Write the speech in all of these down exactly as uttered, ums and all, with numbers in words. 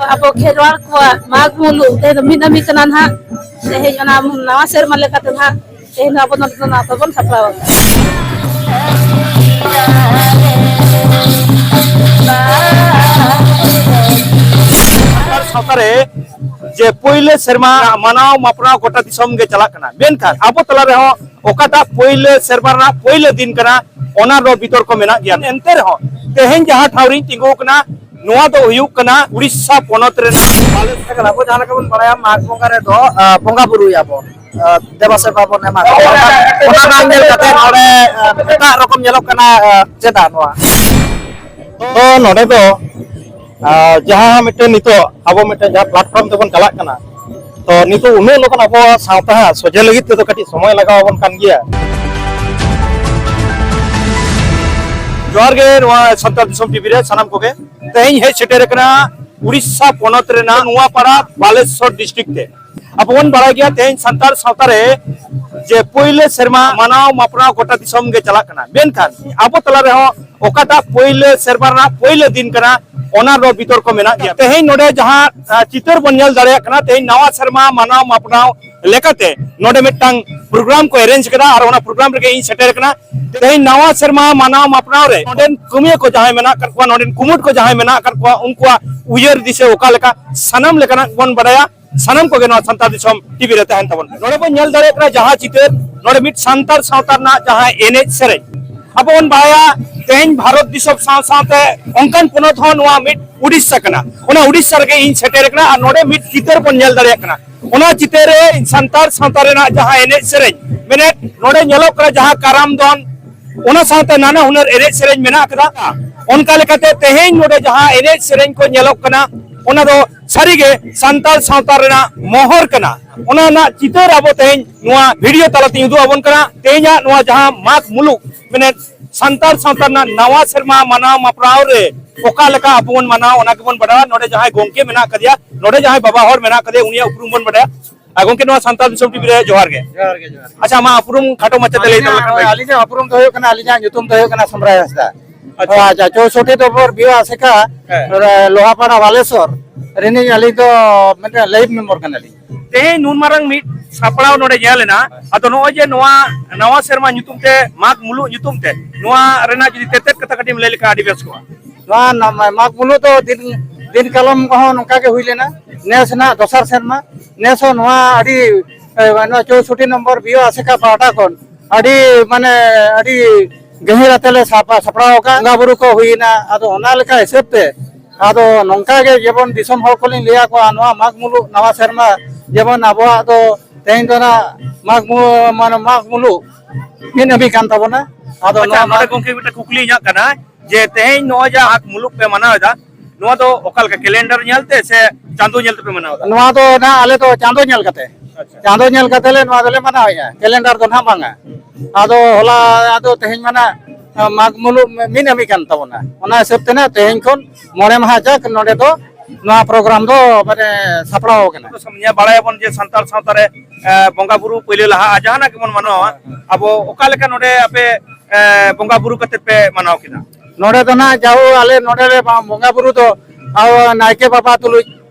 ᱟᱵᱚ ᱠᱷᱮᱨᱣᱟᱲ ᱠᱚᱣᱟᱜ ᱢᱟᱜᱽ ᱢᱩᱞᱩᱜ ᱛᱮᱦᱮᱧ ᱫᱚ ᱢᱤᱫ ᱟᱹᱢᱤ ᱠᱟᱱᱟ ᱱᱟᱦᱟᱜ᱾ ᱛᱮᱦᱮᱧ ᱚᱱᱟ ᱱᱟᱣᱟ ᱥᱮᱨᱢᱟ ᱞᱮᱠᱟᱛᱮ ᱱᱟᱦᱟᱜ ᱛᱮᱦᱮᱧ ᱫᱚ ᱟᱵᱚ ᱱᱚᱰᱮ ᱫᱚ ᱱᱟᱣᱟ ᱛᱟᱵᱚᱱ ᱥᱟᱯᱲᱟᱣ ᱟᱠᱟᱫᱟ᱾ ᱥᱟᱱᱛᱟᱲ ᱥᱟᱶᱛᱟ ᱨᱮ ᱡᱮ ᱯᱳᱭᱞᱳ ᱥᱮᱨᱢᱟ ᱢᱟᱱᱟᱣ ᱢᱟᱯᱲᱟᱣ ᱜᱚᱴᱟ ᱫᱤᱥᱚᱢ ᱜᱮ ᱪᱟᱞᱟᱜ ᱠᱟᱱᱟ, ᱢᱮᱱᱠᱷᱟᱱ ᱟᱵᱚ ᱛᱟᱞᱟ ᱨᱮᱦᱚᱸ ᱚᱠᱟᱴᱟᱜ ᱯᱳᱭᱞᱳ ᱥᱮᱨᱢᱟ ᱨᱮᱱᱟᱜ ᱯᱳᱭᱞᱳ ᱫᱤᱱ ᱠᱟᱱᱟ, ᱚᱱᱟ ᱨᱮᱫᱚ ᱵᱤᱛᱚᱨᱠᱚ ᱢᱮᱱᱟᱜ ᱜᱮᱭᱟ᱾ ᱮᱱᱛᱮ ᱨᱮᱦᱚᱸ ᱛᱮᱦᱮᱧ ᱡᱟᱦᱟᱸ ᱴᱷᱟᱶ ᱨᱤᱧ ᱛᱤᱸᱜᱩ ᱟᱠᱟᱱᱟ, ᱱᱚᱣᱟ ᱫᱚ ᱦᱩᱭᱩᱜ ᱠᱟᱱᱟ ᱩᱲᱤᱥᱥᱟ ᱯᱚᱱᱚᱛ ᱨᱮᱱᱟᱜ ᱵᱟᱞᱮ-᱾ ᱟᱵᱚ ᱡᱟᱦᱟᱸ ᱞᱮᱠᱟ ᱵᱚᱱ ᱵᱟᱲᱟᱭᱟ, ᱢᱟᱜᱽ ᱵᱚᱸᱜᱟ ᱨᱮᱫᱚ, ᱟᱸ, ᱵᱚᱸᱜᱟ ᱵᱩᱨᱩᱭᱟᱵᱚᱱ, ᱟᱸ, ᱫᱮᱵᱟ ᱥᱮᱵᱟ ᱵᱚᱱ ᱮᱢᱟ ᱠᱚᱣᱟ᱾ ᱚᱱᱟ, ᱚᱱᱟ ᱵᱟᱝ ᱧᱮᱞ ᱠᱟᱛᱮ ᱱᱚᱰᱮ, ᱟᱸ, ᱮᱴᱟᱜ ᱨᱚᱠᱚᱢ ᱧᱮᱞᱚᱜ ᱠᱟᱱᱟ, ᱟᱸ, ᱪᱮᱫᱟᱜ ᱱᱚᱣᱟ? ᱛᱚ ᱱᱚᱰᱮ ᱫᱚ, ᱟᱸ, ᱡᱟᱦᱟᱸ ᱢᱤᱫᱴᱮᱱ ᱱᱤᱛᱚᱜ ᱟᱵᱚ ᱢᱤᱫᱴᱮᱱ ᱡᱟᱦᱟᱸ platform ᱛᱮᱵᱚᱱ ᱪᱟᱞᱟᱜ ᱠᱟᱱᱟ, ᱛᱚ ᱱᱤᱛᱚᱜ ᱩᱱᱟᱹᱜ ᱞᱚᱜᱚᱱ ᱟᱵᱚ ᱥᱟᱶᱛᱟ ᱦᱟᱸᱜ ᱥᱚᱡᱷᱮ ᱞᱟᱹᱜᱤᱫ ᱛᱮᱫᱚ ᱠᱟᱹᱴᱤᱡ ᱥᱚᱢᱚᱭ ᱞᱟᱜᱟᱣ ᱟᱵᱚᱱ ᱠᱟᱱ ᱜᱮᱭᱟ᱾ ᱡᱚᱦᱟᱨ ᱜᱮ ᱱᱚᱣᱟ ᱥᱟᱱᱛᱟᱲ ᱫᱤᱥᱚᱢ ᱴᱤᱵᱷᱤ ᱨᱮ ᱥᱟᱱᱟᱢ ᱠᱚᱜᱮ᱾ ᱛᱮᱦᱮᱧ ᱦᱮᱡ ᱥᱮᱴᱮᱨ ᱟᱠᱟᱱᱟ ᱩᱲᱤᱥᱥᱟ ᱯᱚᱱᱚᱛ ᱨᱮᱱᱟᱜ ᱱᱚᱣᱟ ᱯᱟᱲᱟ ᱵᱟᱞᱮᱥᱚᱨ ᱰᱤᱥᱴᱨᱤᱠᱴ ᱛᱮ᱾ ᱟᱵᱚ ᱵᱚᱱ ᱵᱟᱲᱟᱭ ᱜᱮᱭᱟ ᱛᱮᱦᱮᱧ ᱥᱟᱱᱛᱟᱲ ᱥᱟᱶᱛᱟ ᱨᱮ ᱡᱮ ᱯᱳᱭᱞᱳ ᱥᱮᱨᱢᱟ ᱢᱟᱱᱟᱣ ᱢᱟᱯᱲᱟᱣ ᱜᱚᱴᱟ ᱫᱤᱥᱚᱢ ᱜᱮ ᱪᱟᱞᱟᱜ ᱠᱟᱱᱟ, ᱢᱮᱱᱠᱷᱟᱱ ᱟᱵᱚ ᱛᱟᱞᱟ ᱨᱮᱦᱚᱸ ᱚᱠᱟᱴᱟᱜ ᱯᱳᱭᱞᱳ ᱥᱮᱨᱢᱟ ᱨᱮᱱᱟᱜ ᱯᱳᱭᱞᱳ ᱫᱤᱱ ᱠᱟᱱᱟ, ᱚᱱᱟ ᱫᱚ ᱵᱤᱛᱚᱨᱠᱚ ᱢᱮᱱᱟᱜ ᱜᱮᱭᱟ᱾ ᱛᱮᱦᱮᱧ ᱱᱚᱰᱮ ᱡᱟᱦᱟᱸ, ᱟᱸ, ᱪᱤᱛᱟᱹᱨ ᱵᱚᱱ ᱧᱮᱞ ᱫᱟᱲᱮᱭᱟᱜ ᱠᱟᱱᱟ, ᱛᱮᱦᱮᱧ ᱱᱟᱣᱟ ᱥᱮᱨᱢᱟ ᱢᱟᱱᱟᱣ ᱢᱟᱯᱲᱟᱣ ᱞᱮᱠᱟᱛᱮ ᱱᱚᱰᱮ ᱢᱤᱫᱴᱟᱝ ᱯᱨᱳᱜᱨᱟᱢ ᱠᱚ arrange ᱠᱮᱫᱟ ᱟᱨ ᱚᱱᱟ ᱯᱨᱳᱜᱨᱟᱢ ᱨᱮᱜᱮ ᱤᱧ ᱥᱮᱴᱮᱨ ᱟᱠᱟᱱᱟ᱾ ᱛᱮᱦᱮᱧ ᱱᱟᱣᱟ ᱥᱮᱨᱢᱟ ᱢᱟᱱᱟᱣ ᱢᱟᱯᱲᱟᱣ ᱨᱮ ᱱᱚᱰᱮᱱ ᱠᱟᱹᱢᱤᱭᱟᱹ ᱠᱚ ᱡᱟᱦᱟᱸᱭ ᱢᱮᱱᱟᱜ ᱟᱠᱟᱫ ᱠᱚᱣᱟ, ᱱᱚᱰᱮᱱ ᱠᱩᱢᱩᱴ ᱠᱚ ᱡᱟᱦᱟᱸᱭ ᱢᱮᱱᱟᱜ ᱟᱠᱟᱫ ᱠᱚᱣᱟ, ᱩᱱᱠᱩᱣᱟᱜ ᱩᱭᱦᱟᱹᱨ ᱫᱤᱥᱟᱹ ᱚᱠᱟ ᱞᱮᱠᱟ, ᱥᱟᱱᱟᱢ ᱞᱮᱠᱟᱱᱟᱜ ᱵᱚᱱ ᱵᱟᱰᱟᱭᱟ᱾ ᱥᱟᱱᱟᱢ ᱠᱚᱜᱮ ᱱᱚᱣᱟ ᱥᱟᱱᱛᱟᱲ ᱫᱤᱥᱚᱢ ᱴᱤᱵᱷᱤ ᱨᱮ ᱛᱟᱦᱮᱱ ᱛᱟᱵᱚᱱ ᱯᱮ᱾ ᱱᱚᱰᱮ ᱵᱚᱱ ᱧᱮᱞ ᱫᱟᱲᱮᱭᱟᱜ ᱠᱟᱱᱟ ᱡᱟᱦᱟᱸ ᱪᱤᱛᱟᱹᱨ, ᱱᱚᱰᱮ ᱢᱤᱫ ᱥᱟᱱᱛᱟᱲ ᱥᱟᱶᱛᱟ ᱨᱮᱱᱟᱜ ᱡᱟᱦᱟᱸ ᱮᱱᱮᱡ ᱥᱮᱨᱮᱧ, ᱟᱵᱚ ᱵᱚᱱ ᱵᱟᱲᱟᱭᱟ ᱛᱮᱦᱮᱧ ᱵᱷᱟᱨᱚᱛ ᱫᱤᱥᱚᱢ ᱥᱟᱶ ᱥᱟᱶᱛᱮ ᱚᱱᱠᱟᱱ ᱯᱚᱱᱚᱛ ᱦᱚᱸ ᱱᱚᱣᱟ ᱢᱤᱫ ᱩᱰᱤᱥᱥᱟ ᱠᱟᱱᱟ᱾ ᱚᱱᱟ ᱩᱰᱤᱥᱥᱟ ᱨᱮᱜᱮ ᱤᱧ ᱥᱮᱴᱮᱨ ᱟᱠᱟᱱᱟ ᱟᱨ ᱱᱚᱰᱮ ᱢᱤᱫ ᱪᱤᱛᱟᱹᱨ ᱵᱚᱱ ᱧᱮᱞ ᱫᱟᱲᱮᱭᱟᱜ ᱠᱟᱱᱟ᱾ ᱚᱱᱟ ᱪᱤᱛᱟᱹᱨ ᱨᱮ ᱥᱟᱱᱛᱟᱲ ᱥᱟᱶᱛᱟ ᱨᱮᱱᱟᱜ ᱡᱟᱦᱟᱸ ᱮᱱᱮᱡ ᱥᱮᱨᱮᱧ ᱢᱮᱱᱮᱫ, ᱱᱚᱰᱮ ᱧᱮᱞᱚᱜ ᱠᱟᱱᱟ ᱡᱟᱦᱟᱸ ᱠᱟᱨᱟᱢ ᱫᱚᱱ, ᱚᱱᱟ ᱥᱟᱶᱛᱮ ᱱᱟᱱᱟ ᱦᱩᱱᱟᱹᱨ ᱮᱱᱮᱡ ᱥᱮᱨᱮᱧ ᱢᱮᱱᱟᱜ ᱟᱠᱟᱫᱟ᱾ ᱚᱱᱠᱟ ᱞᱮᱠᱟᱛᱮ ᱛᱮᱦᱮᱧ ᱱᱚᱰᱮ ᱡᱟᱦᱟᱸ ᱮᱱᱮᱡ ᱥᱮᱨᱮᱧ ᱠᱚ ᱧᱮᱞᱚᱜ ᱠᱟᱱᱟ, ᱚᱱᱟ ᱫᱚ ᱥᱟᱹᱨᱤᱜᱮ ᱥᱟᱱᱛᱟᱲ ᱥᱟᱶᱛᱟ ᱨᱮᱱᱟᱜ ᱢᱚᱦᱚᱨ ᱠᱟᱱᱟ᱾ ᱚᱱᱟ ᱨᱮᱱᱟᱜ ᱪᱤᱛᱟᱹᱨ ᱟᱵᱚ ᱛᱮᱦᱮᱧ ᱱᱚᱣᱟ ᱵᱷᱤᱰᱤᱭᱳ ᱛᱟᱞᱟᱛᱮᱧ ᱩᱫᱩᱜ ᱟᱵᱚᱱ ᱠᱟᱱᱟ᱾ ᱛᱮᱦᱮᱧᱟᱜ ᱱᱚᱣᱟ ᱡᱟᱦᱟᱸ ᱢᱟᱜᱽ ᱢᱩᱞᱩᱜ ᱢᱮᱱᱮᱫ ᱥᱟᱱᱛᱟᱲ ᱥᱟᱶᱛᱟ ᱨᱮᱱᱟᱜ ᱱᱟᱣᱟ ᱥᱮᱨᱢᱟ ᱢᱟᱱᱟᱣ ᱢᱟᱯᱲᱟᱣ ᱨᱮ ᱚᱠᱟ ᱞᱮᱠᱟ ᱟᱵᱚ ᱵᱚᱱ ᱢᱟᱱᱟᱣᱟ, ᱚᱱᱟ ᱜᱮᱵᱚᱱ ᱵᱟᱰᱟᱭᱟ᱾ ᱱᱚᱰᱮ ᱡᱟᱦᱟᱸᱭ ᱜᱚᱢᱠᱮ ᱢᱮᱱᱟᱜ ᱟᱠᱟᱫᱮᱭᱟ, ᱱᱚᱰᱮ ᱡᱟᱦᱟᱸᱭ ᱵᱟᱵᱟ ᱦᱚᱲ ᱢᱮᱱᱟᱜ ᱟᱠᱟᱫᱮᱭᱟ, ᱩᱱᱤᱭᱟᱜ ᱩᱯᱨᱩᱢ ᱵᱚᱱ ᱵᱟᱰᱟᱭᱟ᱾ ᱟᱨ ᱜᱚᱢᱠᱮ, ᱱᱚᱣᱟ ᱥᱟᱱᱛᱟᱲ ᱫᱤᱥᱚᱢ ᱴᱤᱵᱷᱤ ᱨᱮ ᱡᱚᱦᱟᱨ ᱜᱮ᱾ ᱡᱚᱦᱟᱨ ᱜᱮ, ᱡᱚᱦᱟᱨ ᱜᱮ᱾ ᱟᱪᱪᱷᱟ, ᱢᱟ ᱩᱯᱨᱩᱢ ᱠᱷᱟᱴᱚ ᱢᱟᱪᱷᱟ ᱛᱮ ᱞᱟᱹᱭ ᱛᱟᱵᱚᱱ ᱠᱷᱟᱱ ᱟᱹᱞᱤᱧᱟᱜ, ᱵᱷᱟᱹᱜᱤ᱾ ᱟᱹᱞᱤᱧᱟᱜ ᱩᱯᱨᱩᱢ ᱫᱚ ᱦᱩᱭᱩᱜ ᱠᱟᱱᱟ, ᱟᱹᱞᱤᱧᱟᱜ ᱧᱩᱛᱩᱢ ᱫᱚ ᱦᱩᱭᱩᱜ ᱠᱟᱱᱟ ᱥᱚᱢᱨᱟᱭ ᱦᱟᱸᱥᱫᱟ᱾ ᱟᱪᱪᱷᱟ᱾ ᱟᱪᱪᱷᱟ, ᱪᱳᱥᱚᱴᱴᱤ ᱱᱚᱢᱵᱚᱨ ᱵᱤᱣᱟ ᱟᱥᱮᱠᱟ, ᱦᱮᱸ᱾ ᱞᱳᱦᱟᱯᱟᱲᱟ ᱵᱟᱞᱮᱥᱚᱨ᱾ ᱨᱤᱱᱤᱡ ᱟᱹᱞᱤᱧ ᱫᱚ ᱢᱤᱫᱴᱮᱱ ᱞᱟᱭᱤᱵᱷ ᱢᱮᱢᱵᱟᱨ ᱠᱟᱱᱟᱞᱤᱧ᱾ ᱛᱮᱦᱮᱧ ᱱᱩᱱ ᱢᱟᱨᱟᱝ ᱢᱤᱫ ᱥᱟᱯᱲᱟᱣ ᱱᱚᱰᱮ ᱧᱮᱞ ᱮᱱᱟ, ᱟᱫᱚ ᱱᱚᱜᱼᱚᱭ ᱡᱮ ᱱᱚᱣᱟ ᱱᱟᱣᱟ ᱥᱮᱨᱢᱟ ᱧᱩᱛᱩᱢ ᱛᱮ, ᱢᱟᱜᱽ ᱢᱩᱞᱩᱜ ᱧᱩᱛᱩᱢ ᱛᱮ, ᱱᱚᱣᱟ ᱨᱮᱱᱟᱜ ᱡᱩᱫᱤ ᱛᱮᱛᱮᱫ ᱠᱟᱛᱷᱟ ᱠᱟᱹᱴᱤᱡ ᱮᱢ ᱞᱟᱹᱭ ᱞᱮᱠᱷᱟᱱ ᱟᱹᱰᱤ ᱵᱮᱥ ᱠᱚᱜᱼᱟ᱾ ᱱᱚᱣᱟ ᱱᱟ-, ᱢᱟᱜᱽ ᱢᱩᱞᱩᱜ ᱫᱚ ᱫᱤᱱ, ᱫᱤᱱ ᱠᱟᱞᱚᱢ ᱠᱚᱦᱚᱸ ᱱᱚᱝᱠᱟ ᱜᱮ ᱦᱩᱭ ᱞᱮᱱᱟ᱾ ᱱᱮᱥ ᱨᱮᱱᱟᱜ ᱫᱚᱥᱟᱨ ᱥᱮᱨᱢᱟ, ᱱᱮᱥ ᱦᱚᱸ ᱱᱚᱣᱟ ᱟᱹᱰᱤ, ᱮ, ᱱᱚᱣᱟ ᱪᱳᱥᱚᱴᱴᱤ ᱱᱚᱢᱵᱚᱨ ᱵᱤᱭᱳ ᱟᱥᱮᱠᱟ ᱯᱟᱦᱴᱟ ᱠᱷᱚᱱ ᱟᱹᱰᱤ, ᱢᱟᱱᱮ, ᱟᱹᱰᱤ ᱜᱟᱹᱦᱤᱨ ᱟᱛᱮ ᱞᱮ ᱥᱟᱯ-, ᱥᱟᱯᱲᱟᱣ ᱟᱠᱟᱫ᱾ ᱵᱚᱸᱜᱟ ᱵᱩᱨᱩ ᱠᱚ ᱦᱩᱭᱮᱱᱟ᱾ ᱟᱫᱚ ᱚᱱᱟ ᱞᱮᱠᱟ ᱦᱤᱥᱟᱹᱵ ᱛᱮ, ᱟᱫᱚ ᱱᱚᱝᱠᱟ ᱜᱮ ᱡᱮᱢᱚᱱ ᱫᱤᱥᱚᱢ ᱦᱚᱲ ᱠᱚᱞᱤᱧ ᱞᱟᱹᱭ ᱟᱠᱚᱣᱟ, ᱱᱚᱣᱟ ᱢᱟᱜᱽ ᱢᱩᱞᱩᱜ ᱱᱟᱣᱟ ᱥᱮᱨᱢᱟ ᱡᱮᱢᱚᱱ ᱟᱵᱚᱣᱟᱜ ᱫᱚ ᱛᱮᱦᱮᱧ ᱫᱚ ᱱᱟᱜ ᱢᱟᱜᱽ ᱢᱩ-, ᱢᱟᱱᱮ ᱢᱟᱜᱽ ᱢᱩᱞᱩᱜ ᱢᱤᱫ ᱦᱟᱹᱵᱤ ᱠᱟᱱ ᱛᱟᱵᱚᱱᱟ᱾ ᱟᱫᱚ ᱟᱪᱪᱷᱟ, ᱱᱚᱣᱟ ᱱᱚᱰᱮ ᱢᱟᱜᱽ ᱜᱚᱝᱠᱮ ᱢᱤᱫᱴᱟᱝ ᱠᱩᱠᱞᱤ ᱤᱧᱟᱹᱜ ᱠᱟᱱᱟ ᱡᱮ ᱛᱮᱦᱮᱧ ᱱᱚᱜᱼᱚᱭ ᱡᱟᱦᱟᱸ ᱢᱟᱜᱽ ᱢᱩᱞᱩᱜ ᱯᱮ ᱢᱟᱱᱟᱣ ᱮᱫᱟ, ᱱᱚᱣᱟ ᱫᱚ ᱚᱠᱟ ᱞᱮᱠᱟ ᱠᱮᱞᱮᱱᱰᱟᱨ ᱧᱮᱞ ᱛᱮ ᱥᱮ ᱪᱟᱸᱫᱳ ᱧᱮᱞ ᱛᱮᱯᱮ ᱢᱟᱱᱟᱣ ᱮᱫᱟ? ᱱᱚᱣᱟ ᱫᱚ ᱱᱟᱜ ᱟᱞᱮ ᱫᱚ ᱪᱟᱸᱫᱳ ᱧᱮᱞ ᱠᱟᱛᱮ, ᱟᱪᱪᱷᱟ᱾ ᱪᱟᱸᱫᱳ ᱧᱮᱞ ᱠᱟᱛᱮ ᱞᱮ ᱱᱚᱣᱟ ᱫᱚᱞᱮ ᱢᱟᱱᱟᱣᱮᱫᱼᱟ, ᱠᱮᱞᱮᱱᱰᱟᱨ ᱫᱚ ᱱᱟᱜ ᱵᱟᱝᱟ᱾ ᱟᱫᱚ ᱦᱚᱞᱟ, ᱟᱫᱚ ᱛᱮᱦᱮᱧ ᱢᱟ ᱱᱟᱜ ᱢᱟᱜᱽ ᱢᱩᱞᱩᱜ ᱢᱤᱫ ᱦᱟᱹᱵᱤ ᱠᱟᱱ ᱛᱟᱵᱚᱱᱟ, ᱚᱱᱟ ᱦᱤᱥᱟᱹᱵ ᱛᱮ ᱱᱟᱜ ᱛᱮᱦᱮᱧ ᱠᱷᱚᱱ ᱢᱚᱬᱮ ᱢᱟᱦᱟ ᱡᱟᱠ ᱱᱚᱰᱮ ᱫᱚ ᱱᱚᱣᱟ ᱯᱨᱳᱜᱨᱟᱢ ᱫᱚ ᱢᱟᱱᱮ ᱥᱟᱯᱲᱟᱣ ᱠᱟᱱᱟ᱾ ᱧᱮᱞ ᱵᱟᱲᱟᱭᱟᱵᱚᱱ ᱡᱮ ᱥᱟᱱᱛᱟᱲ ᱥᱟᱶᱛᱟ ᱨᱮ, ᱮ, ᱵᱚᱸᱜᱟ ᱵᱩᱨᱩ ᱯᱳᱭᱞᱳ ᱞᱟᱦᱟᱜᱼᱟ, ᱡᱟᱦᱟᱱᱟᱜ ᱜᱮᱵᱚᱱ ᱢᱟᱱᱟᱣᱟ᱾ ᱟᱵᱚ ᱚᱠᱟ ᱞᱮᱠᱟ ᱱᱚᱰᱮ ᱟᱯᱮ, ᱮ, ᱵᱚᱸᱜᱟ ᱵᱩᱨᱩ ᱠᱟᱛᱮ ᱯᱮ ᱢᱟᱱᱟᱣ ᱠᱮᱫᱟ? ᱱᱚᱰᱮ ᱫᱚ ᱱᱟᱜ ᱡᱟᱣ ᱟᱞᱮ ᱱᱚᱰᱮ ᱞᱮ ᱵᱚᱸᱜᱟ ᱵᱩᱨᱩ ᱫᱚ ᱟᱵᱚ ᱱᱟᱭᱠᱮ ᱵᱟᱵᱟ ᱛᱩᱞᱩᱡ,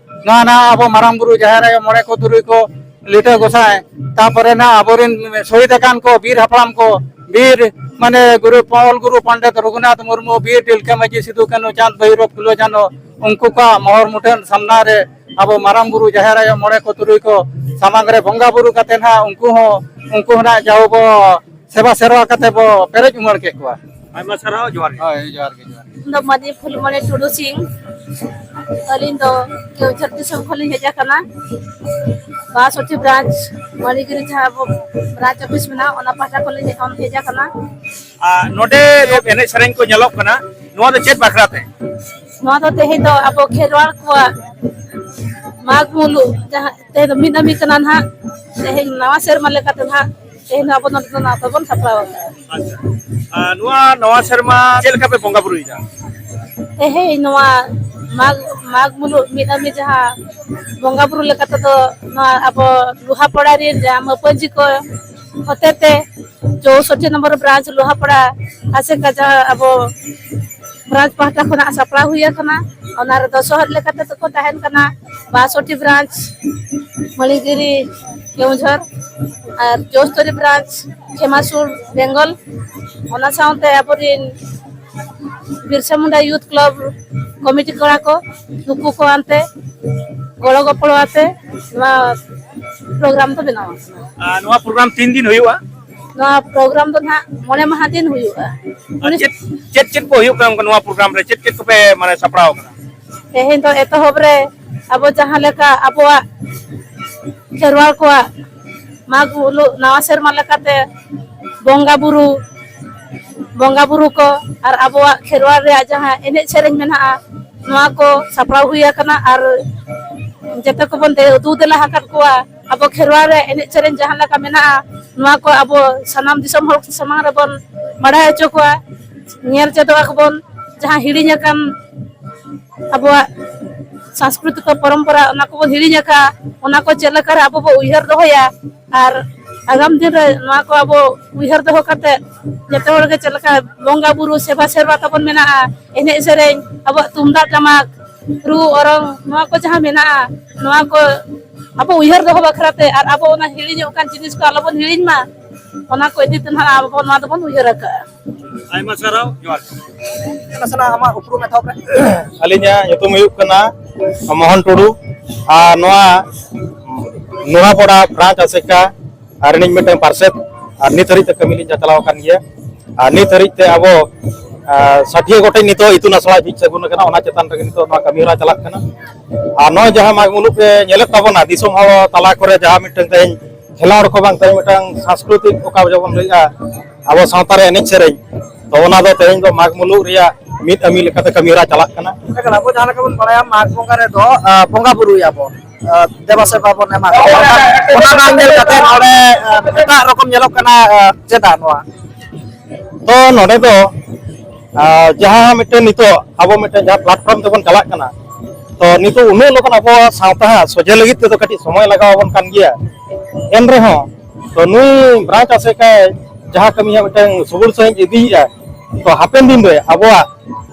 ᱱᱚᱣᱟ ᱱᱟᱜ ᱟᱵᱚ ᱢᱟᱨᱟᱝ ᱵᱩᱨᱩ, ᱡᱟᱦᱮᱨ ᱟᱭᱳ, ᱢᱚᱬᱮ ᱠᱚ ᱛᱩᱨᱩᱭ ᱠᱚ, ᱞᱤᱴᱟᱹ ᱜᱚᱸᱥᱟᱭ, ᱛᱟᱯᱚᱨᱮ ᱱᱟᱜ ᱟᱵᱚᱨᱮᱱ ᱥᱚᱦᱤᱫ ᱟᱠᱟᱱ ᱠᱚ, ᱵᱤᱨ ᱦᱟᱯᱲᱟᱢ ᱠᱚ, ᱵᱤᱨ ᱢᱟᱱᱮ ᱜᱩᱨᱩ, ᱚᱞ ᱜᱩᱨᱩ ᱯᱚᱱᱰᱤᱛ ᱨᱚᱜᱷᱩᱱᱟᱛᱷ ᱢᱩᱨᱢᱩ, ᱵᱤᱨ ᱛᱤᱞᱠᱟᱹ ᱢᱟᱹᱡᱷᱤ, ᱥᱤᱫᱩ ᱠᱟᱹᱱᱦᱩ, ᱪᱟᱸᱫᱽ ᱵᱷᱟᱭᱨᱚᱵ, ᱯᱷᱩᱞᱳ ᱡᱷᱟᱱᱳ, ᱩᱱᱠᱩ ᱠᱚᱣᱟᱜ ᱢᱚᱦᱚᱨ ᱢᱩᱴᱷᱟᱹᱱ ᱥᱟᱢᱱᱟ ᱨᱮ ᱟᱵᱚ ᱢᱟᱨᱟᱝ ᱵᱩᱨᱩ, ᱡᱟᱦᱮᱨ ᱟᱭᱳ, ᱢᱚᱬᱮ ᱠᱚ ᱛᱩᱨᱩᱭ ᱠᱚ ᱥᱟᱢᱟᱝ ᱨᱮ ᱵᱚᱸᱜᱟ ᱵᱩᱨᱩ ᱠᱟᱛᱮ ᱱᱟᱜ ᱩᱱᱠᱩ ᱦᱚᱸ, ᱩᱱᱠᱩ ᱦᱚᱸ ᱱᱟᱜ ᱡᱟᱣ ᱵᱚ ᱥᱮᱵᱟ ᱥᱮᱨᱣᱟ ᱠᱟᱛᱮ ᱵᱚ ᱯᱮᱨᱮᱡ ᱩᱢᱟᱹᱲ ᱠᱮᱫ ᱠᱚᱣᱟ᱾ ᱟᱭᱢᱟ ᱥᱟᱨᱦᱟᱣ, ᱡᱚᱦᱟᱨ ᱜᱮ᱾ ᱦᱳᱭ, ᱡᱚᱦᱟᱨ ᱜᱮ, ᱡᱚᱦᱟᱨ ᱜᱮ᱾ ᱤᱧ ᱫᱚ ᱢᱟᱹᱱᱤ ᱯᱷᱩᱞᱢᱚᱬᱤ ᱴᱩᱰᱩ ᱥᱤᱝ᱾ ᱟᱹᱞᱤᱧ ᱫᱚ ᱠᱮᱣᱡᱷᱚᱨ ᱫᱤᱥᱚᱢ ᱠᱷᱚᱱ ᱞᱤᱧ ᱦᱮᱡ ᱟᱠᱟᱱᱟ᱾ ᱵᱟᱥᱚᱴᱷᱤ ᱵᱨᱟᱧᱪ ᱢᱟᱹᱱᱤᱜᱤᱨᱤ ᱡᱟᱦᱟᱸ ᱟᱵᱚ ᱵᱨᱟᱧᱪ ᱚᱯᱷᱤᱥ ᱢᱮᱱᱟᱜᱼᱟ, ᱚᱱᱟ ᱯᱟᱦᱴᱟ ᱠᱷᱚᱱ ᱞᱤᱧ ᱦᱮᱡ, ᱦᱮᱡ ᱟᱠᱟᱱᱟ᱾ ᱟᱨ ᱱᱚᱰᱮ ᱮᱱᱮᱡ ᱥᱮᱨᱮᱧ ᱠᱚ ᱧᱮᱞᱚᱜ ᱠᱟᱱᱟ, ᱱᱚᱣᱟ ᱫᱚ ᱪᱮᱫ ᱵᱟᱠᱷᱨᱟ ᱛᱮ? ᱱᱚᱣᱟ ᱫᱚ ᱛᱮᱦᱮᱧ ᱫᱚ ᱟᱵᱚ ᱠᱷᱮᱨᱣᱟᱲ ᱠᱚᱣᱟᱜ ᱢᱟᱜᱽ ᱢᱩᱞᱩᱜ, ᱡᱟᱦᱟᱸ ᱛᱮᱦᱮᱧ ᱫᱚ ᱢᱤᱫ ᱱᱟᱹᱢᱤ ᱠᱟᱱᱟ ᱱᱟᱦᱟᱜ, ᱛᱮᱦᱮᱧ ᱱᱟᱣᱟ ᱥᱮᱨᱢᱟ ᱞᱮᱠᱟᱛᱮ ᱱᱟᱦᱟᱜ ᱛᱮᱦᱮᱧ ᱫᱚ ᱟᱵᱚ ᱱᱚᱰᱮ ᱫᱚ ᱱᱟᱣᱟ ᱛᱟᱵᱚᱱ ᱥᱟᱯᱲᱟᱣ ᱟᱠᱟᱫᱼᱟ᱾ ᱟᱪᱪᱷᱟ᱾ ᱟᱨ ᱱᱚᱣᱟ ᱱᱟᱣᱟ ᱥᱮᱨᱢᱟ ᱪᱮᱫ ᱞᱮᱠᱟ ᱯᱮ ᱵᱚᱸᱜᱟ ᱵᱩᱨᱩᱭᱮᱫᱟ? ᱛᱮᱦᱮᱧ ᱱᱚᱣᱟ ᱢᱟᱜᱽ, ᱢᱟᱜᱽ ᱢᱩᱞᱩᱜ ᱢᱤᱫ ᱱᱟᱹᱢᱤ ᱡᱟᱦᱟᱸ ᱵᱚᱸᱜᱟ ᱵᱩᱨᱩ ᱞᱮᱠᱟ ᱛᱮᱫᱚ ᱱᱚᱣᱟ ᱟᱵᱚ ᱞᱩᱦᱟ ᱯᱟᱲᱟ ᱨᱮᱱ ᱡᱟᱦᱟᱸ ᱢᱟᱹᱯᱟᱹᱧᱡᱤ ᱠᱚ ᱦᱚᱛᱮᱛᱮ ᱪᱳᱥᱚᱴᱴᱤ ᱱᱚᱢᱵᱚᱨ ᱵᱨᱟᱧᱪ ᱞᱩᱦᱟ ᱯᱟᱲᱟ ᱟᱥᱮᱠᱟ ᱡᱟᱦᱟᱸ ᱟᱵᱚ ᱵᱨᱟᱧᱪ ᱯᱟᱦᱴᱟ ᱠᱷᱚᱱᱟᱜ ᱥᱟᱯᱲᱟᱣ ᱦᱩᱭ ᱟᱠᱟᱱᱟ᱾ ᱚᱱᱟ ᱨᱮᱫᱚ ᱥᱚᱦᱚᱫ ᱞᱮᱠᱟ ᱛᱮᱫᱚ ᱠᱚ ᱛᱟᱦᱮᱱ ᱠᱟᱱᱟ ᱵᱟᱥᱚᱴᱤ ᱵᱨᱟᱧᱪ, ᱢᱚᱬᱤᱜᱤᱨᱤ, ᱠᱮᱣᱚᱱᱡᱷᱚᱨ, ᱟᱨ ᱪᱳᱥᱛᱚᱨᱤ ᱵᱨᱟᱧᱪ, ᱠᱷᱮᱢᱟᱥᱩᱨ, ᱵᱮᱝᱜᱚᱞ᱾ ᱚᱱᱟ ᱥᱟᱶᱛᱮ ᱟᱵᱚᱨᱤᱱ Birsa Munda youth club committee ᱠᱚᱲᱟ ᱠᱚ, ᱱᱩᱠᱩ ᱠᱚ ᱟᱱᱛᱮ ᱜᱚᱲᱚ ᱜᱚᱯᱚᱲᱚ ᱟᱛᱮ ᱱᱚᱣᱟ ᱯᱨᱳᱜᱨᱟᱢ ᱫᱚ ᱵᱮᱱᱟᱣ ᱟᱠᱟᱱᱟ᱾ ᱟᱨ ᱱᱚᱣᱟ ᱯᱨᱳᱜᱨᱟᱢ ᱛᱤᱱ ᱫᱤᱱ ᱦᱩᱭᱩᱜᱼᱟ? ᱱᱚᱣᱟ ᱯᱨᱳᱜᱨᱟᱢ ᱫᱚ ᱱᱟᱦᱟᱜ ᱢᱚᱬᱮ ᱢᱟᱦᱟ ᱫᱤᱱ ᱦᱩᱭᱩᱜᱼᱟ᱾ ᱟᱨ ᱪᱮᱫ ᱪᱮᱫ ᱪᱮᱫ ᱠᱚ ᱦᱩᱭᱩᱜ ᱠᱟᱱᱟ ᱚᱱᱠᱟ ᱱᱚᱣᱟ ᱯᱨᱳᱜᱨᱟᱢ ᱨᱮ? ᱪᱮᱫ ᱪᱮᱫ ᱠᱚᱯᱮ ᱢᱟᱱᱮ ᱥᱟᱯᱲᱟᱣ ᱟᱠᱟᱫᱟ? ᱛᱮᱦᱮᱧ ᱫᱚ ᱮᱛᱚᱦᱚᱵ ᱨᱮ ᱟᱵᱚ ᱡᱟᱦᱟᱸ ᱞᱮᱠᱟ ᱟᱵᱚᱣᱟᱜ ᱠᱷᱮᱨᱣᱟᱲ ᱠᱚᱣᱟᱜ ᱢᱟᱜᱽ ᱢᱩᱞᱩᱜ ᱱᱟᱣᱟ ᱥᱮᱨᱢᱟ ᱞᱮᱠᱟᱛᱮ ᱵᱚᱸᱜᱟ ᱵᱩᱨᱩ, ᱵᱚᱸᱜᱟ ᱵᱩᱨᱩ ᱠᱚ ᱟᱨ ᱟᱵᱚᱣᱟᱜ ᱠᱷᱮᱨᱣᱟᱲ ᱨᱮᱭᱟᱜ ᱡᱟᱦᱟᱸ ᱮᱱᱮᱡ ᱥᱮᱨᱮᱧ ᱢᱮᱱᱟᱜᱼᱟ, ᱱᱚᱣᱟ ᱠᱚ ᱥᱟᱯᱲᱟᱣ ᱦᱩᱭ ᱟᱠᱟᱱᱟ᱾ ᱟᱨ ᱡᱚᱛᱚ ᱠᱚᱵᱚᱱ ᱫᱮ- ᱫᱩ ᱫᱮᱞᱟ ᱟᱠᱟᱫ ᱠᱚᱣᱟ᱾ ᱟᱵᱚ ᱠᱷᱮᱨᱣᱟᱲ ᱨᱮ ᱮᱱᱮᱡ ᱥᱮᱨᱮᱧ ᱡᱟᱦᱟᱸ ᱞᱮᱠᱟ ᱢᱮᱱᱟᱜᱼᱟ, ᱱᱚᱣᱟ ᱠᱚ ᱟᱵᱚ ᱥᱟᱱᱟᱢ ᱫᱤᱥᱚᱢ ᱦᱚᱲ ᱥᱟᱢᱟᱝ ᱨᱮᱵᱚᱱ ᱵᱟᱲᱟᱭ ᱦᱚᱪᱚ ᱠᱚᱣᱟ, ᱧᱮᱞ ᱪᱮᱫᱚᱜ ᱟᱠᱚ ᱵᱚᱱ᱾ ᱡᱟᱦᱟᱸ ᱦᱤᱲᱤᱧ ᱟᱠᱟᱱ ᱟᱵᱚᱣᱟᱜ ᱥᱟᱝᱥᱠᱨᱤᱛᱤᱠ ᱯᱚᱨᱚᱢᱯᱚᱨᱟ, ᱚᱱᱟ ᱠᱚᱵᱚᱱ ᱦᱤᱲᱤᱧ ᱟᱠᱟᱫ, ᱚᱱᱟ ᱠᱚ ᱪᱮᱫ ᱞᱮᱠᱟᱨᱮ ᱟᱵᱚ ᱵᱚ ᱩᱭᱦᱟᱹᱨ ᱫᱚᱦᱚᱭᱟ᱾ ᱟᱨ ᱟᱜᱟᱢ ᱫᱤᱱ ᱨᱮ ᱱᱚᱣᱟ ᱠᱚ ᱟᱵᱚ ᱩᱭᱦᱟᱹᱨ ᱫᱚᱦᱚ ᱠᱟᱛᱮ, ᱡᱚᱛᱚ ᱦᱚᱲ ᱜᱮ ᱪᱮᱫ ᱞᱮᱠᱟ ᱵᱚᱸᱜᱟ ᱵᱩᱨᱩ ᱥᱮᱵᱟ ᱥᱮᱨᱣᱟ ᱛᱟᱵᱚᱱ ᱢᱮᱱᱟᱜᱼᱟ, ᱮᱱᱮᱡ ᱥᱮᱨᱮᱧ, ᱟᱵᱚᱣᱟᱜ ᱛᱩᱢᱫᱟᱜ ᱴᱟᱢᱟᱠ, ᱨᱩ ᱚᱨᱚᱝ, ᱱᱚᱣᱟ ᱠᱚ ᱡᱟᱦᱟᱸ ᱢᱮᱱᱟᱜᱼᱟ, ᱱᱚᱣᱟ ᱠᱚ ᱟᱵᱚ ᱩᱭᱦᱟᱹᱨ ᱫᱚᱦᱚ ᱵᱟᱠᱷᱨᱟ ᱛᱮ ᱟᱨ ᱟᱵᱚ ᱚᱱᱟ ᱦᱤᱲᱤᱧᱚᱜ ᱠᱟᱱ ᱡᱤᱱᱤᱥ ᱠᱚ ᱟᱞᱚᱵᱚᱱ ᱦᱤᱲᱤᱧ ᱢᱟ, ᱚᱱᱟ ᱠᱚ ᱤᱫᱤ ᱛᱮ ᱱᱟᱦᱟᱜ ᱟᱵᱚ ᱱᱚᱣᱟ ᱫᱚᱵᱚᱱ ᱩᱭᱦᱟᱹᱨ ᱟᱠᱟᱫᱼᱟ᱾ ᱟᱭᱢᱟ ᱥᱟᱨᱦᱟᱣ, ᱡᱚᱦᱟᱨ᱾ ᱱᱟᱥᱮᱱᱟᱜ ᱟᱢᱟᱜ ᱩᱯᱨᱩᱢ ᱮᱛᱚᱦᱚᱵ ᱨᱮ᱾ ᱟᱹᱞᱤᱧᱟᱜ ᱧᱩᱛᱩᱢ ᱦᱩᱭᱩᱜ ᱠᱟᱱᱟ ᱢᱳᱦᱚᱱ ᱴᱩᱰᱩ᱾ ᱟᱨ ᱱᱚᱣᱟ ᱱᱚᱣᱟ ᱯᱟᱲᱟ ᱵᱨᱟᱧᱪ ᱟᱥᱮᱠᱟ ᱟᱨ ᱤᱧ ᱢᱤᱫᱴᱟᱝ ᱯᱟᱨᱥᱮᱛ᱾ ᱟᱨ ᱱᱤᱛ ᱦᱟᱹᱨᱤᱡ ᱛᱮ ᱠᱟᱹᱢᱤ ᱞᱤᱧ ᱪᱟᱪᱞᱟᱣ ᱟᱠᱟᱱ ᱜᱮᱭᱟ᱾ ᱟᱨ ᱱᱤᱛ ᱦᱟᱹᱨᱤᱡ ᱛᱮ ᱟᱵᱚ ᱟᱨ ᱥᱟᱴᱷᱤᱭᱟᱹ ᱜᱚᱴᱮᱡ ᱱᱤᱛᱚᱜ ᱤᱛᱩᱱ ᱟᱥᱲᱟ ᱡᱷᱤᱡ ᱥᱟᱹᱜᱩᱱ ᱟᱠᱟᱱᱟ, ᱚᱱᱟ ᱪᱮᱛᱟᱱ ᱨᱮᱜᱮ ᱱᱤᱛᱚᱜ ᱱᱚᱣᱟ ᱠᱟᱹᱢᱤ ᱦᱚᱨᱟ ᱪᱟᱞᱟᱜ ᱠᱟᱱᱟ᱾ ᱟᱨ ᱱᱚᱜᱼᱚᱭ ᱡᱟᱦᱟᱸ ᱢᱟᱜᱽ ᱢᱩᱞᱩᱜ ᱯᱮ ᱧᱮᱞᱮᱫ ᱛᱟᱵᱚᱱᱟ, ᱫᱤᱥᱚᱢ ᱦᱚᱲ ᱛᱟᱞᱟ ᱠᱚᱨᱮ ᱡᱟᱦᱟᱸ ᱢᱤᱫᱴᱟᱝ ᱛᱮᱦᱮᱧ ᱠᱷᱮᱞᱳᱰ ᱠᱚ ᱵᱟᱝ, ᱛᱮᱦᱮᱧ ᱢᱤᱫᱴᱟᱝ ᱥᱟᱝᱥᱠᱨᱤᱛᱤᱠ ᱚᱠᱟ ᱡᱮᱵᱚᱱ ᱞᱟᱹᱭᱮᱫᱼᱟ, ᱟᱵᱚ ᱥᱟᱶᱛᱟ ᱨᱮ ᱮᱱᱮᱡ ᱥᱮᱨᱮᱧ, ᱛᱚ ᱚᱱᱟ ᱫᱚ ᱛᱮᱦᱮᱧ ᱫᱚ ᱢᱟᱜᱽ ᱢᱩᱞᱩᱜ ᱨᱮᱭᱟᱜ ᱢᱤᱫ ᱟᱹᱢᱤ ᱞᱮᱠᱟᱛᱮ ᱠᱟᱹᱢᱤ ᱦᱚᱨᱟ ᱪᱟᱞᱟᱜ ᱠᱟᱱᱟ᱾ ᱮᱱᱠᱷᱟᱱ ᱟᱵᱚ ᱡᱟᱦᱟᱸ ᱞᱮᱠᱟ ᱵᱚᱱ ᱵᱟᱲᱟᱭᱟ, ᱢᱟᱜᱽ ᱵᱚᱸᱜᱟ ᱨᱮᱫᱚ ᱟᱸ, ᱵᱚᱸᱜᱟ ᱵᱩᱨᱩᱭᱟᱵᱚᱱ, ᱟᱸ, ᱫᱮᱵᱟ ᱥᱮᱵᱟ ᱵᱚᱱ ᱮᱢᱟ ᱠᱚᱣᱟ᱾ ᱚᱱᱟ ᱵᱟᱝ ᱧᱮᱞ ᱠᱟᱛᱮ ᱱᱚᱰᱮ ᱟᱸ, ᱮᱴᱟᱜ ᱨᱚᱠᱚᱢ ᱧᱮᱞᱚᱜ ᱠᱟᱱᱟ, ᱟᱸ, ᱪᱮᱫᱟᱜ ᱱᱚᱣᱟ? ᱛᱚ ᱱᱚᱰᱮ ᱫᱚ ᱟᱸ, ᱡᱟᱦᱟᱸ ᱢᱤᱫᱴᱮᱱ ᱱᱤᱛᱚᱜ ᱟᱵᱚ ᱢᱤᱫᱴᱮᱱ ᱡᱟᱦᱟᱸ ᱯᱞᱟᱴᱯᱷᱚᱨᱢ ᱛᱮᱵᱚᱱ ᱪᱟᱞᱟᱜ ᱠᱟᱱᱟ, ᱛᱚ ᱱᱤᱛᱚᱜ ᱩᱱᱟᱹᱜ ᱞᱚᱜᱚᱱ ᱟᱵᱚᱣᱟᱜ ᱥᱟᱶᱛᱟ ᱦᱟᱸᱜ ᱥᱚᱡᱷᱮ ᱞᱟᱹᱜᱤᱫ ᱛᱮᱫᱚ ᱠᱟᱹᱴᱤᱡ ᱥᱚᱢᱚᱭ ᱞᱟᱜᱟᱣ ᱟᱵᱚᱱ ᱠᱟᱱ ᱜᱮᱭᱟ᱾ ᱮᱱ ᱨᱮᱦᱚᱸ ᱛᱚ ᱱᱩᱭ ᱵᱨᱟᱧᱪ ᱟᱥᱮᱠᱟᱭ ᱡᱟᱦᱟᱸ ᱠᱟᱹᱢᱤ ᱦᱟᱸᱜ ᱢᱤᱫᱴᱟᱝ ᱥᱩᱜᱩᱲ ᱥᱟᱺᱦᱤᱡ ᱤᱫᱤᱭᱮᱫᱼᱟ, ᱛᱚ ᱦᱟᱯᱮᱱ ᱫᱤᱱ ᱨᱮ ᱟᱵᱚᱣᱟᱜ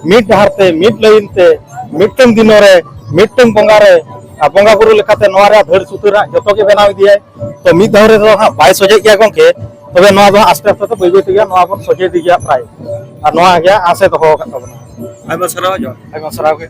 ᱢᱤᱫ ᱰᱟᱦᱟᱨ ᱛᱮ, ᱢᱤᱫ ᱞᱟᱭᱤᱱ ᱛᱮ, ᱢᱤᱫᱴᱟᱝ ᱫᱤᱱᱚ ᱨᱮ ᱢᱤᱫᱴᱟᱝ ᱵᱚᱸᱜᱟ ᱨᱮ, ᱟᱨ ᱵᱚᱸᱜᱟ ᱵᱩᱨᱩ ᱞᱮᱠᱟᱛᱮ ᱱᱚᱣᱟ ᱨᱮᱭᱟᱜ ᱫᱷᱟᱹᱲ ᱥᱩᱛᱟᱹᱨᱟᱜ ᱡᱚᱛᱚ ᱜᱮ ᱵᱮᱱᱟᱣ ᱤᱫᱤᱭᱟᱭ᱾ ᱛᱚ ᱢᱤᱫ ᱫᱷᱟᱣ ᱨᱮᱫᱚ ᱦᱟᱸᱜ ᱵᱟᱭ ᱥᱚᱡᱷᱮᱜ ᱜᱮᱭᱟ ᱜᱚᱢᱠᱮ, ᱛᱚᱵᱮ ᱱᱚᱣᱟ ᱫᱚ ᱦᱟᱸᱜ ᱟᱥᱛᱮ ᱟᱥᱛᱮ ᱛᱮ ᱵᱟᱹᱭ ᱵᱟᱹᱭ ᱛᱮᱜᱮ ᱱᱚᱣᱟ ᱵᱚᱱ ᱥᱚᱡᱷᱮ ᱤᱫᱤ ᱜᱮᱭᱟ ᱯᱨᱟᱭ᱾ ᱟᱨ ᱱᱚᱣᱟ ᱜᱮ ᱟᱸᱥ ᱮ ᱫᱚᱦᱚ ᱟᱠᱟᱫ ᱛᱟᱵᱚᱱᱟ᱾ ᱟᱭᱢᱟ ᱥᱟᱨᱦᱟᱣ, ᱡᱚᱦᱟᱨ᱾ ᱟᱭᱢᱟ ᱥᱟᱨᱦᱟᱣ ᱜᱮ᱾